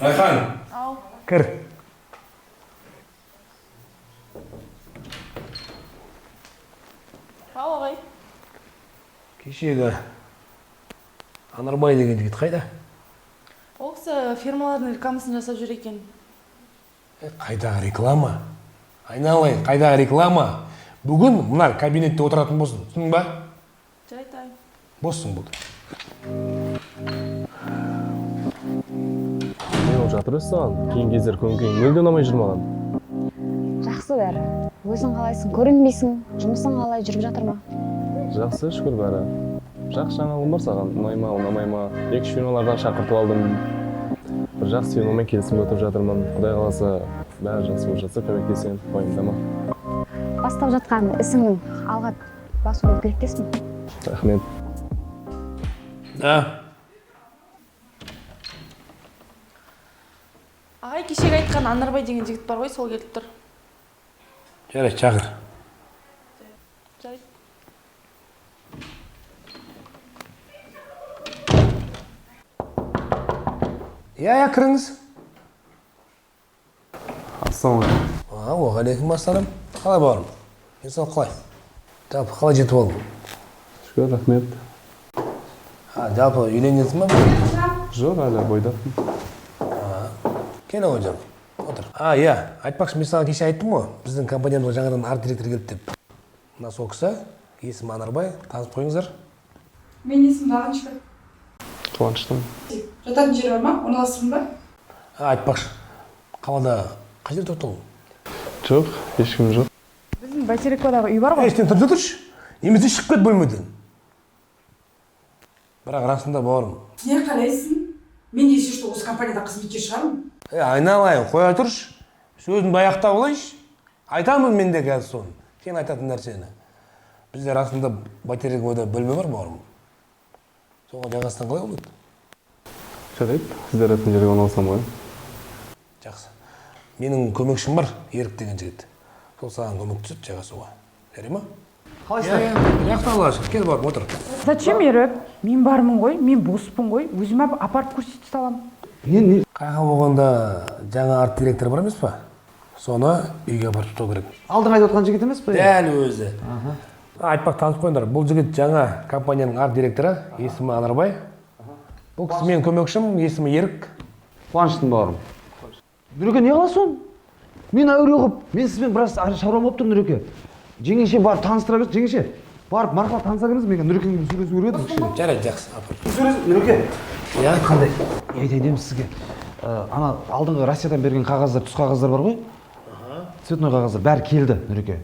Райхан. Ау. Кір. Ау, ағай. Кешегі Анарбай деген жігіт қайда? Ол кісі фирмалардың рекламасын жасап жүр екен. Қайдағы реклама? Айналайын, қайдағы реклама? Бүгін мына кабинетте отыратын болсын, түсіндің ба? Жарайды, ағай. Боссың болды. Не болып жатыр өзі саған? Кейінгі кездері көңіл күйің мүлде ұнамай жүр маған. Жақсы бәрі. Өзің қалайсың, көрінбейсің. Жұмысың қалай, жүріп жатыр ма? Жақсы, шүкір бәрі. Жақсы жаңалығым бар саған. Ұнай ма, ұнамай ма? Екі үш фирмалардан шақыртып алдым. Бір жақсы фирмамен келісімге отырып жатырмын. Құдай қаласа, бәрі жақсы болып жатса, көмектесемін, уайымдама. Бастап жатқан ісіңнің алға басуына тілектеспін. Рахмет. Да. Ағай, кешегі айтқан Анарбай деген жігіт бар ғой, сол келіп тұр. Жарайды, шақыр. Жарайды. Иә, иә, кіріңіз. Ассалаумағалейкум. Уағалейкум ассалам. Қалай, бауырым? Денсаулық қалай? Жалпы қалай жетіп алдың? Шүкір, рахмет. Жалпы үйленгенсің ба? Жоқ, әлі бойдақпын. Кел ғой, жаным. Отыр. Иә, айтпақшы, мен саған кеше айттым ғой, біздің компаниямызға жаңадан арт директор келді деп. Мына сол кісі, есімі Анарбай, танысып қойыңыздар. Менің есімім Бағынышты. Қуаныштымын. Жататын жер бар ма? Орналастырдың ба? Айтпақшы, қалада қай жерде тоқталдың? Жоқ, ешкім жоқ. Біздің Бәйтерекодағы үй бар ғой. Ей, сен тұрып тұршы. Немесе шығып кет бөлмеден. Бірақ расында, бауырым. Не қалайсың? Мен если что осы компанияда қызметке шығармын. Ей, айналайын, қоя тұршы. Сөзімді аяқтап алайыншы. Айтамын мен де қазір соны. Сен айтатын нәрсені. Бізде расында Бәйтерекода бөлме бар, бауырым. Соған жайғастан қалай болады? Жарайды, сіздер айтқан жерге орналасамын ғой. Жақсы. Менің көмекшім бар, Ерік деген жігіт. Сол саған көмектеседі жайғасуға. Жарай ма? Қалайсың? Жақсы, Аллаға шүкір. Кел, бауырым, отыр. Зачем Ерік? Мен бармын ғой, мен боспын ғой, өзім апарып көрсете саламын. Не? Қайға болғанда жаңа арт директор бар емес па? Соны үйге апарып тастау керек. Алдыңғы айтып отқан жігіт емес пе? Дәл өзі. Айтпақ, танысып қойыңдар. Бұл жігіт жаңа компанияның арт директоры, есімі Анарбай. Бұл кісі менің көмекшім, есімі Ерік. Қуаныштымын, бауырым. Нұреке, не қыласың соны? Мен әуре қылып, мен сізбен біраз шаруам болып тұр, Нұреке. Жеңеше, барып таныстыра берші, жеңеше. Барып марқұлап таныса беріңіз, мен Нұрекеңмен сөйлесу керек еді кішкене. Жарайды, жақсы, апар. Сөйлес, Нұреке. Иә, Қандай? Не айтайын деймін сізге. Ана алдыңғы Россиядан берген қағаздар, түс қағаздар бар ғой? Цветной қағаздар бәрі келді, Нұреке.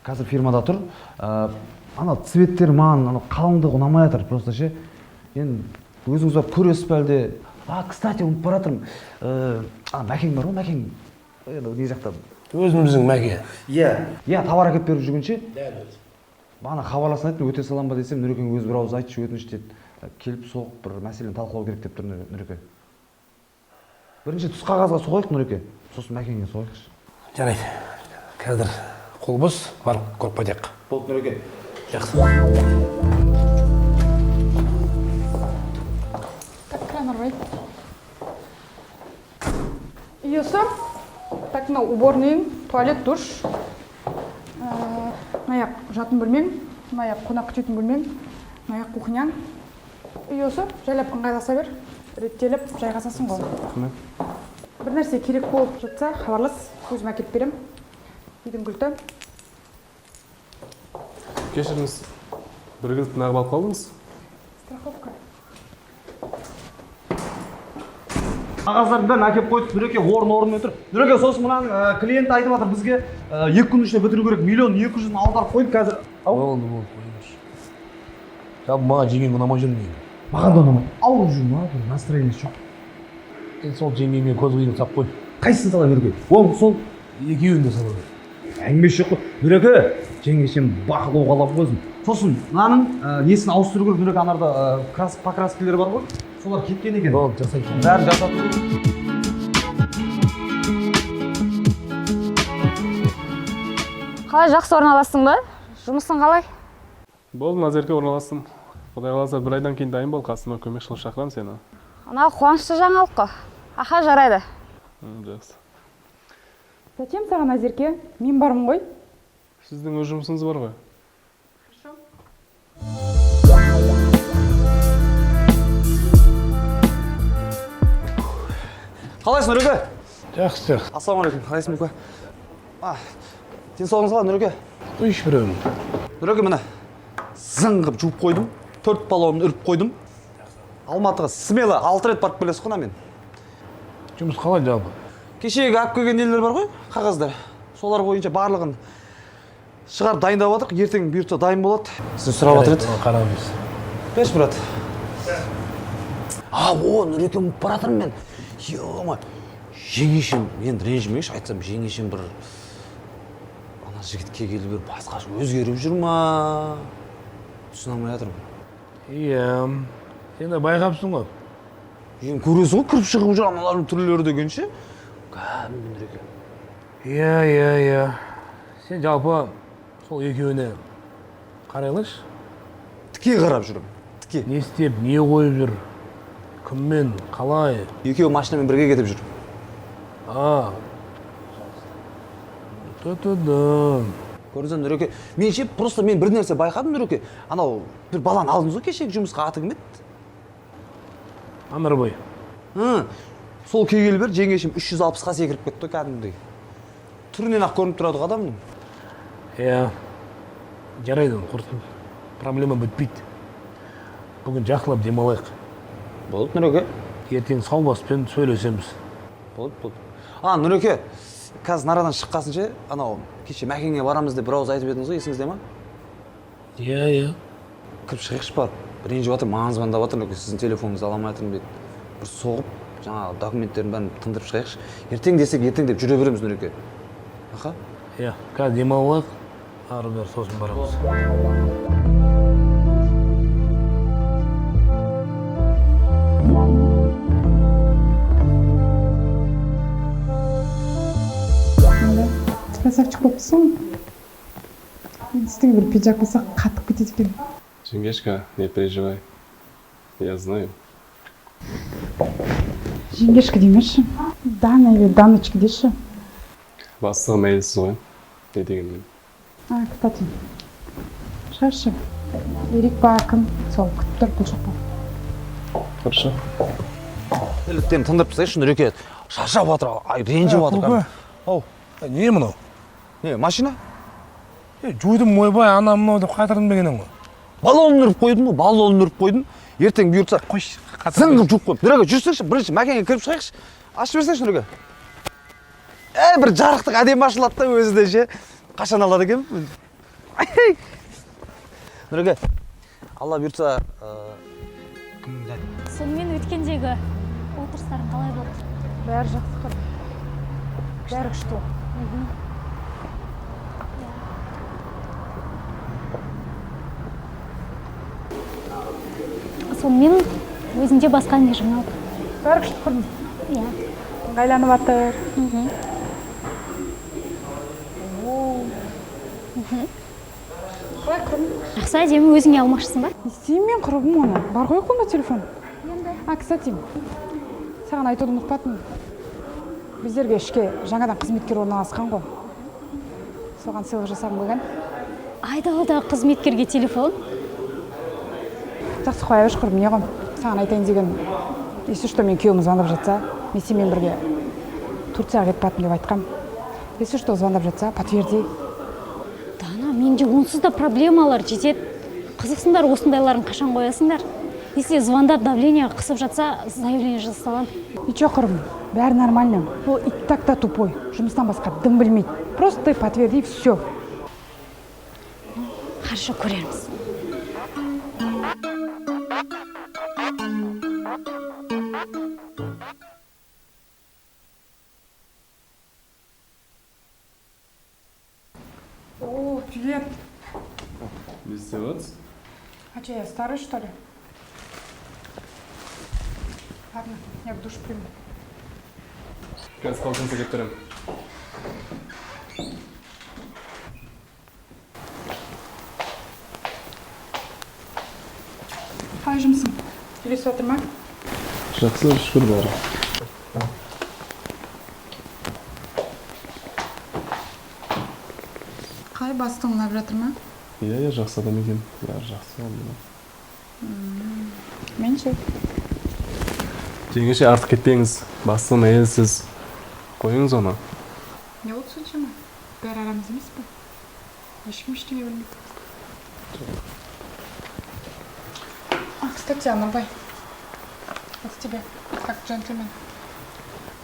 Қазір фирмада тұр. Ана цветтер маған, ана қалыңдығы ұнамай жатыр просто ше. Енді өзіңіз барып көресіз бе әлде? Кстати, ұмытып бара жатырмын. Ана Мәкең бар ғой, Мәкең. Енді не жақта? Өзіміздің Мәке. Иә. Иә, товар әкеліп беріп жүргенше. Дәл өзі. Бағана хабарласын айттым, өте салам ба десем, Нұрекең өзі бір ауыз айтшы, өтініш деді. Келіп соғып бір мәселені талқылау керек деп тұр Нұреке. Бірінші түс қағазға соғайық, Нұреке. Сосын Мәкеңе соғайықшы. Жарайды. Қазір қол бос, барып көріп қайтайық. Болды, Нұреке. Жақсы. Так, Анарбай. Үй осы. Так, мынау уборныйың, туалет, душ. Мына жақ жатын бөлмең, мына жақ қонақ күтетін бөлмең, мына жақ кухняң. Үй осы, жайлап ыңғайласа бер, реттеліп жайғасасың ғой. Рахмет. Бір нәрсе керек болып жатса, хабарлас, өзім әкеліп беремін. Үйдің кілті. Кешіріңіз, бір кілт неғып алып қалдыңыз? Страховка. Қағаздардың бәрін әкеліп қойдық, Нұреке, орын орнымен тұр. Нұреке, сосын мынаның клиент айтып жатыр бізге, 2 күн ішінде бітіру керек, 1 200 000 аударып қойдық қазір. Ау. Болды, болды, қойыңызшы. Жалпы маған жеңгең ұнамай жүр негізі. Маған да ұнамайды. Ауырып жүр ма, бір настроениесі жоқ. Енді сол жеңгеңе көз қиын сап қой. Қайсысын сала беру керек? Оң, сол. Екеуін де сала бер. Әңгімесі жоқ қой. Нұреке, жеңешем бақылауға алып қойсын. Сосын мынаның несін ауыстыру керек, Нұреке, анарда покраскілер бар ғой. Солар кеткен екен. Болды, жасайды. Бәрін жасату керек. Қалай, жақсы орналастың ба? Жұмысың қалай? Болды, Назерке, орналастым. Құдай қаласа, бір айдан кейін дайын бол, қасыма көмекші қылып шақырамын сені. Ана қуанышты жаңалық қой. Аха, жарайды. Жақсы. Зачем саған Назерке? Мен бармын ғой. Сіздің өз жұмысыңыз бар ғой. Хорошо. Қалайсың, Нұреке? Жақсы, жақсы. Ассалаумағалейкум, қалайсың, Мүке? А, денсаулығыңыз қалай, Нұреке? Қойшы біреуін. Нұреке, міне, зың қылып жуып қойдым, 4 баллонын үріп қойдым. Алматыға смело 6 рет барып келесіз ғой мына мен. Жұмыс қалай жалпы? Кешегі алып келген нелер бар ғой, қағаздар. Солар бойынша барлығын шығарып дайындап жатырық. Ертең бұйыртса дайын болады. Сізден сұрап жатыр еді. Қараймыз. Берші, брат. А, о, Нұреке, ұмытып бара жатырмын мен. Ё-ма, жеңешем, енді ренжімеңізші, айтсам, жеңешем бір ана жігіт келгелі бері басқаша өзгеріп жүр ма? Түсіне алмай жатырмын. Иә, сен де байқапсың ғой. Енді көресің ғой, кіріп шығып жүр аналардың түрлері дегенше. Кәдімгі Нұреке. Иә, иә, иә. Сен жалпы сол екеуіне қарайлашы. Тіке қарап жүрмін. Тіке. Не істеп, не қойып жүр, кіммен, қалай? Екеуі машинамен бірге кетіп жүр. А, ту-ту-ду. Көрдіңіз бе, Нұреке? Мен ше, просто мен бір нәрсе байқадым, Нұреке. Анау бір баланы алдыңыз ғой кешегі жұмысқа, аты кім еді? Анарбай. Сол келгелі бері жеңешем 360-қа секіріп кетті ғой кәдімгідей. Түрінен ақ көрініп тұрады ғой адамның. Иә, жарайды, құрсын. Проблема бітпейді. Бүгін жақсылап демалайық. Болды, Нұреке. Ертең сау баспен сөйлесеміз. Болды, болды. А, Нұреке, қазір нарадан шыққасын ше, анау кеше Мәкеңе барамыз деп бір ауыз айтып едіңіз ғой, есіңізде ма? Иә, иә. Кіріп шығайықшы барып. Ренжіп жатыр, маған звондап жатыр, Нұреке, сіздің телефоныңызды ала алмай жатырмын дейді. Бір соғып, жаңағы документтердің бәрін тындырып шығайықшы. Ертең десек, ертең деп жүре береміз, Нұреке. Аха? Иә, қазір демалып алайық, ары бері сосын барамыз. Красавчик болыпсың. Енді үстіңе бір пиджак болса, қатып кетеді екен. Жеңгешка, не переживай. Я знаю. Жеңгешка демеші. Дана или Даночка деші. Бастығым әйелсіз ғой. Не дегенмен. А, кстати, шығаршы. Ерік па, кім? Сол күтіп тұр, бұл жақта. Хорошо. Неліктен тындырып тастайықшы, Нұреке. Шаршап жатыр, ай, ренжіп жатыр кәдімгі. Ау. Не мынау? Не, машина? Жудым, ойбай, ана мынау деп қатырдым деген ғой. Баллонын үріп қойдым ғой, баллонын үріп қойдым. Ертең бұйыртса, Қойшы, зың қылып жуып қойып. Нұреке, жүрсеңші, бірінші Мәкеңе кіріп шығайықшы. Ашып берсеңші, Нұреке. Бір жарықтық әдемі ашылады да өзі де ше. Қашан алады екен? Нұреке, Алла бұйыртса, кім біледі? Сонымен өткендегі отырыстарың қалай болды? Бәрі жақсы қыр. Бәрі күшті. Сонымен өзіңде басқа не жаңалық? Бәрі күшті құрдым. Иә. Ыңғайланып жатыр. Қалай құрбым? Жақсы, әдемі. Өзіңе алмақшысың ба? Не істеймін мен құрбым оны? Бар ғой қолымда телефон. Енді. А, кстати, саған айтуды ұмытпадым. Біздерге ішке жаңадан қызметкер орналасқан ғой. Соған сыйлық жасағым келген. Айдалада қызметкерге телефон? Жақсы, қоя берші құрбым, не ғой? Саған айтайын деген, если что, мен күйеуім звондап жатса, мен сенімен бірге Турцияға кетіп баттым деп айтқам. Если что, звондап жатса, подтверди. Дана, менде онсыз да проблемалар жетеді. Қызықсыңдар, осындайларын қашан қоясыңдар? Если звондап давление қысып жатса, заявление жаза саламын. Ничего, құрбым, бәрі нормально. Ол и так та тупой, жұмыстан басқа дым білмейді. Просто ты подтверди, все. Хорошо, көрерміз. О, привет. Не істеп жатсыз? А что, я старый, что ли? Ладно, я в душ приму. Қазір полотенце келіп тұрамын. Қалай жұмысың? Үйлесіп жатыр ма? Жақсы, шүкір, бәрі. Қалай, бастың ұнап жатыр ма? Иә, иә, жақсы адам екен. Бәрі жақсы алдында. Мен ше? Жеңеше, артық кетпеңіз. Бастығым әйелсіз. Қойыңыз оны. Не болды соншама? Бәрі арамыз емес пе? Ешкім ештеңе білмейді. А, кстати, Анарбай, вот тебе, как джентльмен.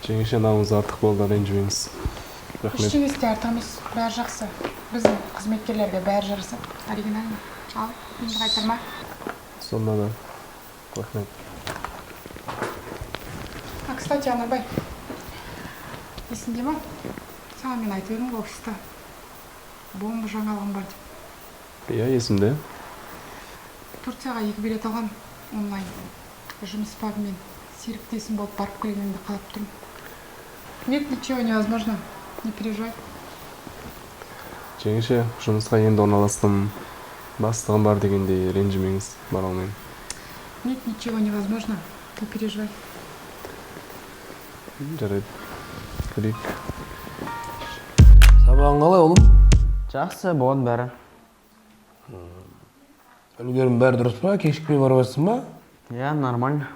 Жеңеше, мынауыңыз артық болды, ренжімеңіз. Рахмет. Ештеңесі де артық емес, бәрі жақсы. Біздің қызметкерлерге бәрі жарасады. Оригинально. Ал, енді қайтарма. Сонда да. Рахмет. А, кстати, Анарбай, есіңде ма? Саған мен айтып едім ғой офиста. Бомба жаңалығым бар деп. Иә, есімде. Турцияға 2 билет алғам онлайн. Жұмыс бабымен серіктесім болып барып келгенімді қалап тұрмын. Нет, ничего невозможно. Не переживай. Жеңеше, жұмысқа енді орналастым. Бастығым бар дегендей ренжімеңіз, бара алмаймын. Нет, ничего невозможно. Не переживай. Жарайды. Көрейік. Сабағың қалай, oğlum? Жақсы, болады бәрі. Үлгерім бәрі дұрыс па? Кешікпей барып жатсың ба? Иә, нормально.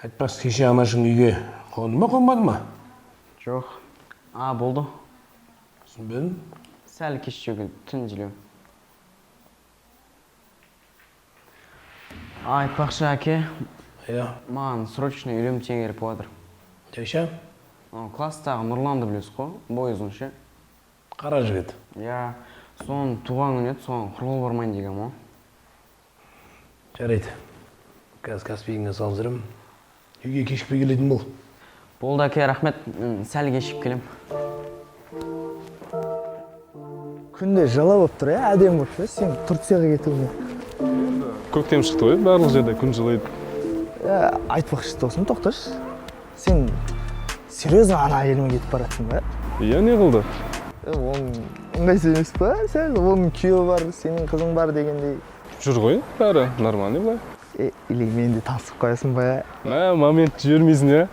Айтпақшы, кеше анашың үйге қонды ма, қонбады ма? Жоқ. А, болды. Түсінбедім. Сәл кештеу келді, түн желеу. А, айтпақшы, әке, Иә. маған срочно үйленіп теңге керек болып жатыр. Жайша? Класстағы Нұрланды білесіз ғой, бойы ұзын ше. Қара жігіт. Иә, соның туған күні еді, соған құр қол бармайын дегенмін ғой. Жарайды. Қазір Каспийіңе салып жүремін. Үйге кешікпей келетін бол. Болды, әке, рахмет. Мен сәл кешігіп келем. Күнде жылы болып тұр, иә, әдемі болып тұр. Сен Турцияға кетуіңе. Көктем шықты ғой, барлық жерде күн жылиды. Айтпақшы, досым, тоқташы. Сен серьезно ана әйелмен кетіп бара жатсың ба? Иә, не қылды? Оның ыңғайсыз емес па? Сәл оның күйеуі бар, сенің қызың бар дегендей. Жүр ғой, бәрі нормальный былай. Или мен де танысып қоясың ба? Мә, момент жібермейсің, иә?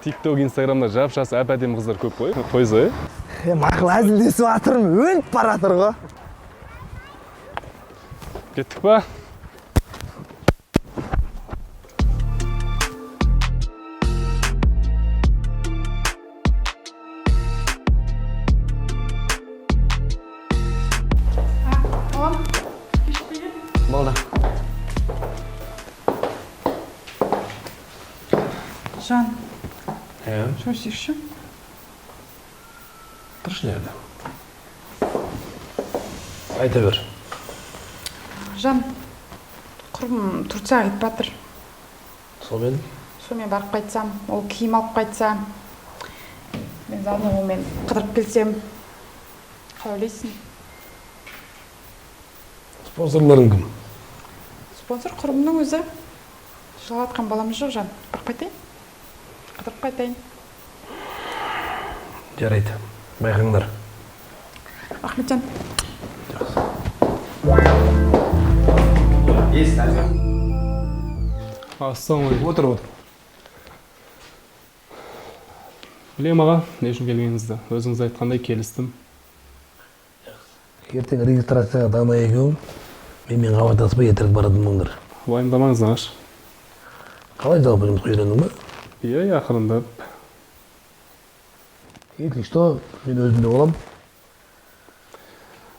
Тикток, Инстаграмда жап-жас әп-әдемі қыздар көп қой. Қойса, е? Мақұл, әзілдесіп жатырмын, өліп бара жатыр ғой. Кеттік па? Балам, кешікпей кел. Болды. Жан, Иә. жұмыс істейікші. Тұршы жерде. Айта бер. Жан, құрбым Турцияға кетіп жатыр. Сонымен? Сонымен барып қайтсам, ол киім алып қайтса, мен заодно онымен қыдырып келсем, қалай ойлайсың? Спонсорларың кім? Спонсор құрбымның өзі. Жылап жатқан баламыз жоқ, Жан. Барып қайтайын. Қыдырып қайтайын. Жарайды. Байқаңдар. Рахмет, Жан. Ассалаумағалейкум. Отыр, отыр. Білем, аға, не үшін келгеніңізді. Өзіңіз айтқандай келістім. Ертең регистрацияға Дана екеуің менімен хабарласпай ертерек баратын болыңдар. Уайымдамаңыз, ағаш. Қалай жалпы жұмысқа үйрендің ба? Иә, иә, ақырындап. Если что, мен өзім де боламын.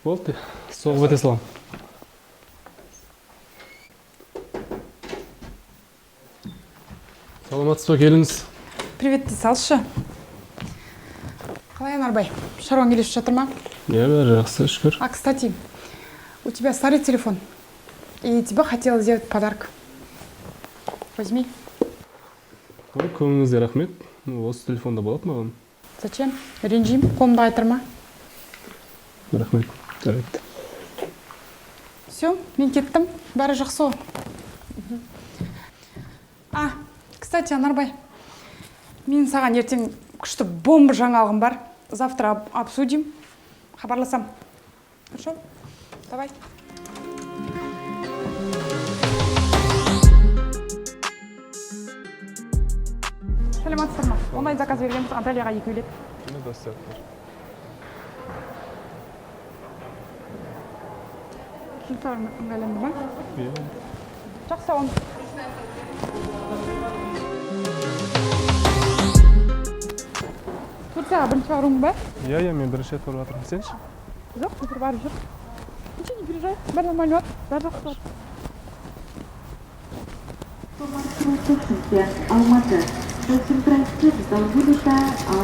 Болды, соғып өте саламын. Саламатсыз ба, келіңіз. Привет дей салшы. Қалай, Анарбай? Шаруаң келісіп жатыр ма? Иә, бәрі жақсы, шүкір. А, кстати, у тебя старый телефон. И тебе хотела сделать подарок. Возьми. Ой, көңіліңізге рахмет. Осы телефонда болады маған. Зачем? Ренжимін, қолымды қайтарма. Рахмет. Жарайды. Все, мен кеттім. Бәрі жақсы ғой. А, кстати, Анарбай, мен саған ертең күшті бомба жаңалығым бар. Завтра обсудим. Хабарласам. Хорошо? Давай. Сәлеметсіздер ма? Онлайн заказ бергенбіз, Анталияға 2 билет. Жұмыстар ыңғайланды ма? Иә. Жақсы, оны. Турцияға бірінші баруың ба? Иә, иә, мен бірінші рет барып жатырмын. Сен ше? Жоқ, былтыр барып жүр. Ничего, не переживай, бәрі нормально болады, бәрі жақсы болады. По маршруту Шымкент, Алматы. Просим пройти в зал вылета А.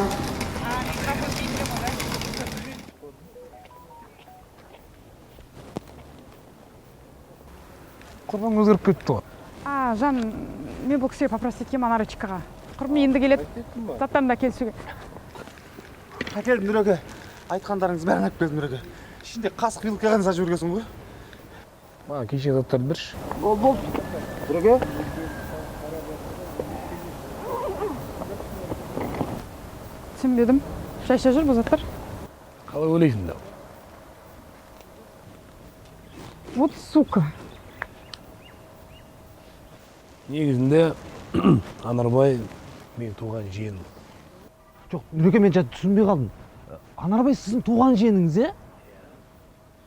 Құрбың өзгеріп кетті ғой. А, жан, мен бұл кісіге попросить еткенмін Анарочкаға. Құрбым енді келеді. Заттарын да келісуге. Әкелдім, Нұреке. Айтқандарыңыз бәрін алып келдім, Нұреке. Ішінде қасық, вилка ғана салып жібергенсің ғой. Маған кешегі заттарды берші. Болды, болды. Нұреке. Түсінбедім. Жайша жүр бұл заттар. Қалай ойлайсың да? Вот сука. Негізінде Анарбай менің туған жиенім. Жоқ, Нұреке, мен жаңа түсінбей қалдым. Анарбай сіздің туған жиеніңіз, иә?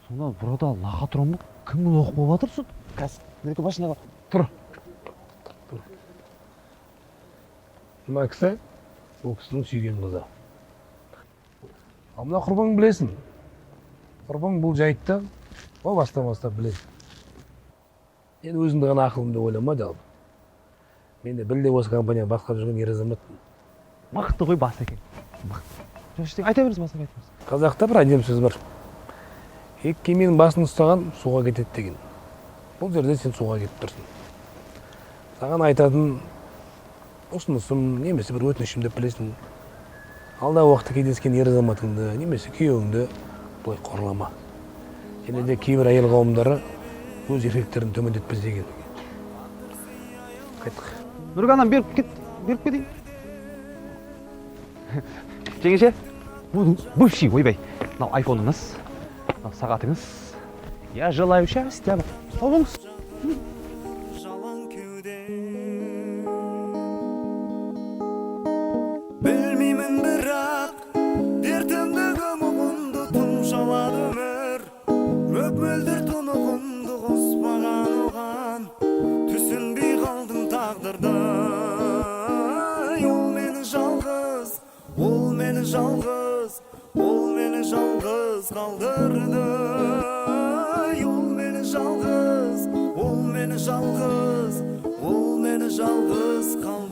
Сонда бұрада лохотрон ба? Кім лох болып жатыр сол? Қазір, Нұреке, машинаға тұр. Мына кісі ол кісінің сүйген қызы. Ал мына құрбың білесің. Құрбың бұл жайтты о бастан бастап біледі. Мен өзіңді ғана ақылым деп ойлама жалпы. Мен де білде осы компанияны басқарып жүрген ер азаматпын. Мықты ғой бас екен. Мықты. Жоқ, ештеңе айта беріңіз, бас, айта беріңіз. Қазақта бір әдемі сөз бар. Екі кеменің басын ұстаған суға кетеді деген. Бұл жерде сен суға кетіп тұрсың. Саған айтатын ұсынысым немесе бір өтінішім деп білесің. Алдағы уақытта кездескен ер азаматыңды немесе күйеуіңді бұлай қорлама. Және де кейбір әйел қауымдары өз еркектерін төмендетпесе екен. Қайттық. Нұреке, анам беріп кет, беріп кетейін. Жеңеше, бывший, ойбай. Мынау айфоныңыз, мынау сағатыңыз. Я желаю счастья. Сау болыңыз. Жалаң кеуде. Білмеймін, бірақ дертімді кім ұғынды? Тұмшалады өмір, мөп мөлдір тұнығымды. Қоспаған оған, түсінбей қалдым тағдырды. Ол мені жалғыз, ол мені жалғыз, ол мені жалғыз қалдырды. Ол мені жалғыз, ол мені жалғыз, ол мені жалғыз қалдырды.